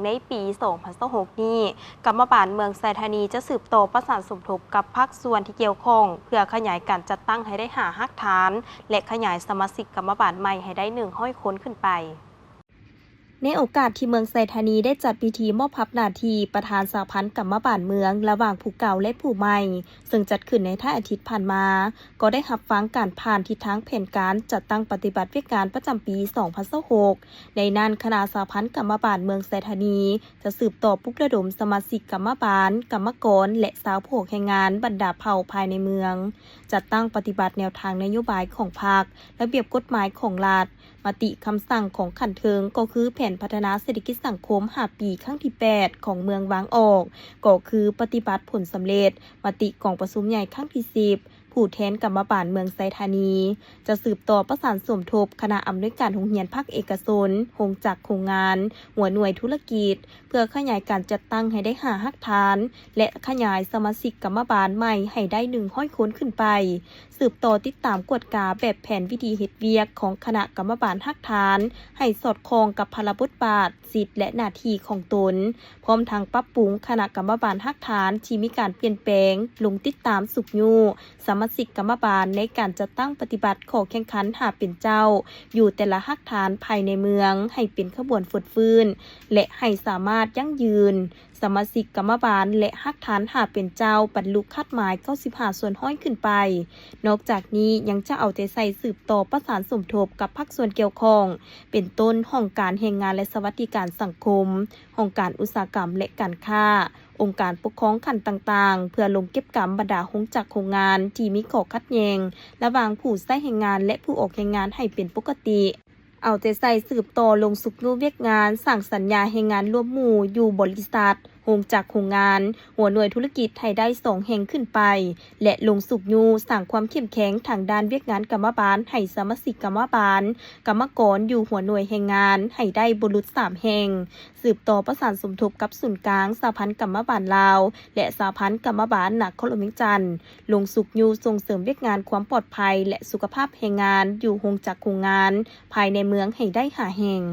ໃນປີສອງພັນຊາວຫົກນີ້, ກຳມະບານເມືອງໄຊທານີຈະສືບຕໍ່ປະສານສົມທົບກັບພາກສ່ວນທີ່ກ່ຽວຂ້ອງ ເພື່ອຂະຫຍາຍການຈັດຕັ້ງໃຫ້ໄດ້ຫ້າຮາກຖານ ແລະ ຂະຫຍາຍສະມາຊິກກຳມະບານໃໝ່ໃຫ້ໄດ້ໜຶ່ງຮ້ອຍຄົນຂຶ້ນໄປ. ໃນໂອກາດທີ່ເມືອງໄຊທານີໄດ້ຈັດພິທີມອບຮັບໜ້າທີ່ປະທານສະຫະພັນກຳມະບານເມືອງ ລະຫວ່າງຜູ້ເກົ່າ ແລະ ຜູ້ໃໝ່, ເຊິ່ງຈັດຂຶ້ນໃນທ້າຍອາທິດຜ່ານມາ, ກໍໄດ້ຮັບຟັງການຜ່ານທິດທາງແຜນການຈັດຕັ້ງປະຕິບັດວຽກງານປະຈຳປີສອງພັນຊາວຫົກ. ໃນນັ້ນ, ຄະນະສະຫະພັນກຳມະບານເມືອງໄຊທານີ ຈະສືບຕໍ່ປຸກລະດົມສະມາຊິກກຳມະບານ, ກຳມະກອນ ແລະ ຊາວຜູ້ອອກແຮງງານບັນດາເຜົ່າພາຍໃນເມືອງ, ຈັດຕັ້ງປະຕິບັດແນວທາງນະໂຍບາຍຂອງພັກ, ລະບຽບກົດໝາຍຂອງລັດ, ມະຕິຄຳສັ່ງຂອງຂັ້ນເທິງ ກໍຄືແຜນພັດທະນາເສດຖະກິດສັງຄົມຫ້າປີຄັ້ງທີແປດຂອງເມືອງວາງອອກ, ກໍຄືປະຕິບັດຜົນສຳເລັດມະຕິກອງປະຊຸມໃຫຍ່ຄັ້ງທີສິບ ຜູ້ແທນກຳມະບານເມືອງໄຊທານີ ຈະສືບຕໍ່ປະສານສົມທົບຄະນະອຳນວຍການໂຮງຮຽນພາກເອກະຊົນ, ໂຮງຈັກໂຮງງານ, ຫົວໜ່ວຍທຸລະກິດ ເພື່ອຂະຫຍາຍການຈັດຕັ້ງໃຫ້ໄດ້ຫ້າຮາກຖານ ແລະ ຂະຫຍາຍສະມາຊິກກຳມະບານໃໝ່ໃຫ້ໄດ້ໜຶ່ງຮ້ອຍຄົນຂຶ້ນໄປ, ສືບຕໍ່ຕິດຕາມກວດກາແບບແຜນວິທີເຮັດວຽກຂອງຄະນະກຳມະບານຮາກຖານ ໃຫ້ສອດຄ່ອງກັບພາລະບົດບາດ, ສິດ ແລະ ໜ້າທີ່ຂອງຕົນ, ພ້ອມທັງປັບປຸງຄະນະກຳມະບານຮາກຖານທີ່ມີການປ່ຽນແປງ ລົງຕິດຕາມຊຸກຍູ້ສະມາຊິກກຳມະບານໃນການຈັດຕັ້ງປະຕິບັດຂໍ້ແຂ່ງຂັນຫ້າເປັນເຈົ້າ ຢູ່ແຕ່ລະຮາກຖານພາຍໃນເມືອງ ໃຫ້ເປັນຂະບວນຟົດຟື້ນ ແລະ ໃຫ້ສາມາດຢັ້ງຢືນ ສະມາຊິກກຳມະບານ ແລະ ຮາກຖານຫ້າເປັນເຈົ້າ ບັນລຸຄາດໝາຍເກົ້າສິບຫ້າສ່ວນຮ້ອຍຂຶ້ນໄປ. ນອກຈາກນີ້, ຍັງຈະເອົາໃຈໃສ່ສືບຕໍ່ປະສານສົມທົບກັບພາກສ່ວນກ່ຽວຂ້ອງ, ເປັນຕົ້ນ ຫ້ອງການແຮງງານ ແລະ ສະຫວັດດີການສັງຄົມ, ຫ້ອງການອຸດສາຫະກຳ ແລະ ການຄ້າ, ອົງການປົກຄອງຂັ້ນຕ່າງໆ ເພື່ອລົງເກັບກຳບັນດາໂຮງຈັກໂຮງງານທີ່ມີຂໍ້ຂັດແຍ່ງລະຫວ່າງຜູ້ໃຊ້ແຮງງານ ແລະ ຜູ້ອອກແຮງງານໃຫ້ເປັນປົກກະຕິ. ເອົາໃຈໃສ່ສືບຕໍ່ລົງຊຸກຍູ້ວຽກງານສ້າງສັນຍາແຮງງານລວມໝູ່ຢູ່ບໍລິສັດ, ໂຮງຈັກໂຮງງານ, ຫົວໜ່ວຍທຸລະກິດໃຫ້ໄດ້ສອງແຫ່ງຂຶ້ນໄປ ແລະ ລົງຊຸກຍູ້ສ້າງຄວາມເຂັ້ມແຂງທາງດ້ານວຽກງານກຳມະບານໃຫ້ສະມາຊິກກຳມະບານ, ກຳມະກອນຢູ່ຫົວໜ່ວຍແຮງງານໃຫ້ໄດ້ບໍ່ຫຼຸດສາມແຫ່ງ. ສືບຕໍ່ປະສານສົມທົບກັບສູນກາງສະຫະພັນກຳມະບານລາວ ແລະ ສະຫະພັນກຳມະບານນະຄອນຫຼວງວຽງຈັນ, ລົງຊຸກຍູ້ສົ່ງເສີມວຽກງານຄວາມປອດໄພ ແລະ ສຸຂະພາບແຮງງານຢູ່ໂຮງຈັກໂຮງງານພາຍໃນເມືອງໃຫ້ໄດ້ຫ້າແຫ່ງ.